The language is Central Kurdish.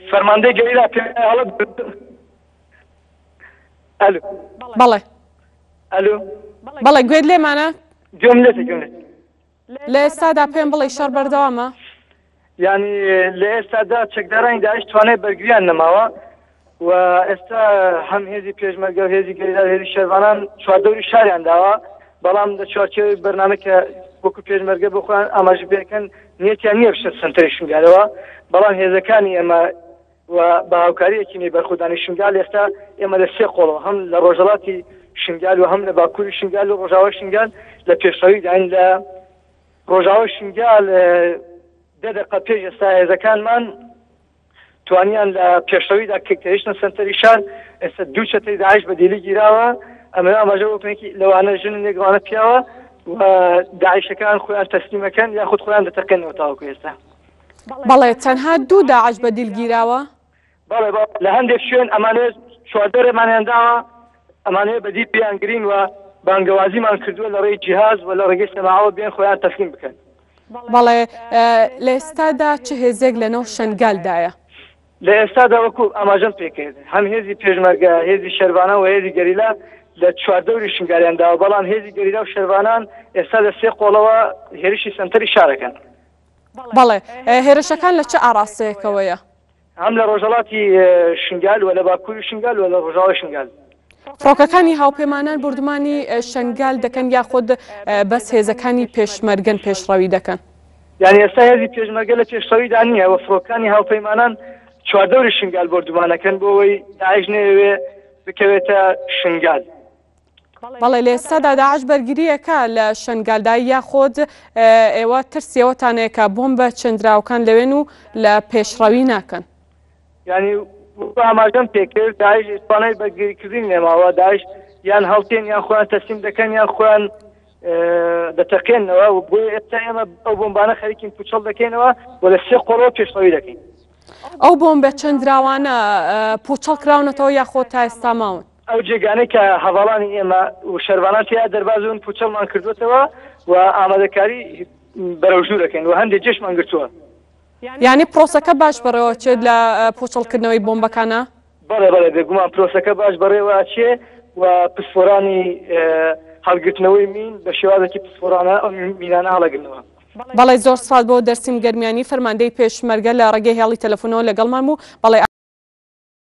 فەرماندەی گەریلا پێ هەڵە ئەلو بەڵێ ئەلو بەڵێ گوێت لێمانە؟ گوێم لێتە گوێم لێتە. لە ئێستادا پێم بڵێ شەڕ بەردەوامە؟ یعنی لە ئێستادا چەکدارانی داعش توانای بەرگریان نەماوە و ئێستا هەم هێزی پێشمەرگە و هێزی گەریلا و هێزی شەرڤانان چواردەوری شاریان داوە بەڵام لە چوارچێوەی بەرنامە کە وەکو پێشمەرگە بۆ خۆیان ئاماژە پێکەن نیەتیان نییە بچنە سەنتەری شنگالەوە بەڵام هێزەکانی ئێمە و بە هاوکاری یەکینەی بەرخودانی شنگال ئێستا ئێمە لە سێ قۆڵەوە هەم لە ڕۆژهەڵاتی شنگال و هەم لە باکووری شنگال و ڕۆژاوای شنگال لە پێشڕەویداین لە ڕۆژاوای شنگال دە دەقە پێش ئێستا هێزەکانمان توانیان لە پێشڕەویدا کە گەیشتنە سەنتەری شار ئێستا دوو چەتەی داعش بە دیلی گیراوە ئەمە ئاماژە بۆ بکەین لەوانە ژن یەک لەوانە پیاوە و داعشەکان خۆیان تەسلیمەکەن یاخود خۆیان دەتەقێنەوە تاوەکو ئێستا. بەڵێ تەنها دوو داعش بە دیل گیراوە؟ بەڵێ بەڵێ لە هەندێک شوێن ئەمانەوێت چواردەرێمانیان داوە ئەمانەوێت بە دیل بیان گرین و بانگەوازیمان کردووە لە ڕێی جیهاز و لە ڕێگەی سەماعەوە بێن خۆیان تەسلیم بکەن. بەڵێ لە ئێستادا چ هێزێک لە ناو شەنگال دایە؟ لە ئێستادا وەکو ئاماژەم پێکرد هەم هێزی پێشمەرگە، هێزی شەرڤانان و هێزی گەریلا لە چواردەوری شنگالیان داوە، بەڵام هێزی گەریلا و شەرڤانان ئێستا لە سێ قۆڵەوە هێرشی سەنتەری شارەکەن. بەڵێ هێرشەکان لە چ ئاڕاستەیەکەوەیە؟ هەم لە ڕۆژهەڵاتی شنگال و لە باکووری شنگال و لە ڕۆژاوای شنگال. فڕۆکەکانی هاوپەیمانان بۆردومانی شنگال دەکەن یاخود بەس هێزەکانی پێشمەرگەن پێشڕەوی دەکەن؟ یانی ئێستا هێزی پێشمەرگە لە پێشڕەویدا نییە و فڕۆکانی هاوپەیمانان چواردەوری شنگال بۆردومانەکەن بۆ ئەوەی داعش نەیەوێ بکەوێتە شنگال. بەڵێ لە ئێستادا داعش بەرگرییەکە لە شنگالدا یاخود ئێوە ترسی ئەوەتان هەیە کە بۆمبە چێندراوەکان لەوێن و لە پێشڕەوی ناکەن؟ یانی وەکو ئاماژەم پێکرد داعش توانای بەرگریکردنی نەماوە، داعش یان هەڵتێن یان خۆیان تەسلیم دەکەن یان خۆیان دەتەقێنەوە و بۆیە ئێستا ئێمە ئەو بۆمبانە خەریکین پوچەڵ دەکەینەوە و لە سێ قۆڵەوە پێشڕەوی دەکەین. ئەو بۆمبە چەندراوانە پوچەڵ کراونەتەوە یاخۆ تا ئێستا ماون؟ ئەو جێگانەی کە هەڤاڵانی ئێمە و شەرڤانان تێیا دەرباز بوون پوچەڵمان کردووەتەوە و ئامادەکاری بەرەو ژوور ئەکەین و هەندێک جێشمان گرتووە. یانی پرۆسەکە باش بەڕێوە ئەچێت لە پوچەڵکردنەوەی بۆمبەکانا؟ بەڵێ بەڵێ بێگومان پرۆسەکە باش بەڕێوە ئەچێ و پسپۆرانی هەڵگرتنەوەی مین بە شێوازێکی پسپۆرانە ئەو مینانە هەڵەگرنەوە. بەڵێ زۆر سپاس بۆ دەرسیم گەرمیانی فەرماندەی پێشمەرگە لە ڕێگەی هێڵی تەلەفۆنەوە لەگەڵمان بوو. بەڵێ.